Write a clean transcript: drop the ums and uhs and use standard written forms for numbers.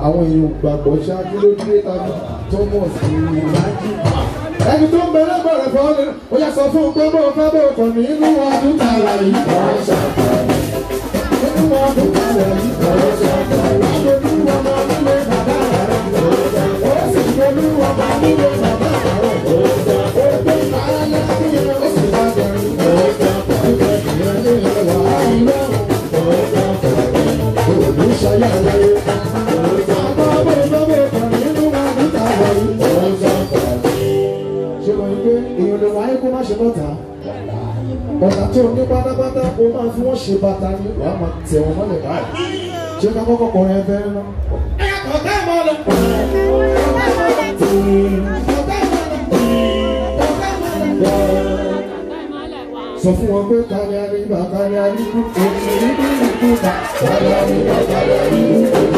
Àwọn èèyàn gbàgbọ́ ṣáájú lójú tàbí Thomas ẹni tó ń bẹ lẹ́gbẹ̀ẹ́ rẹ̀ fọwọ́ lé ó yà sọ fún un pé bó fẹ́ bó kàn ní inú ọdún tààrà yìí kọ́ ṣàkàrà inú ọdún tààrà yìí kọ́ ṣàkàrà olú ọmọ nílé bàbá rẹ̀ ó sì olú ọmọ nílé bàbá rẹ̀ ó gbé bàálẹ̀ fún ó sì bá bẹ̀rù olùṣayá láyé. tó ní pátápátá kó máa fi wọ́n ṣe bàtà ní wàá máa tẹ̀ wọ́n mọ́lẹ̀ báyìí. Ṣé ká kọ́kọ́ kọrin ẹfẹ́ ná? Ọ̀gá ìmọ̀ lọ. Sọ fún wọn pé kárí àríbá kárí àríbú òkè níbi ìkúta kárí àríbá kárí àríbú.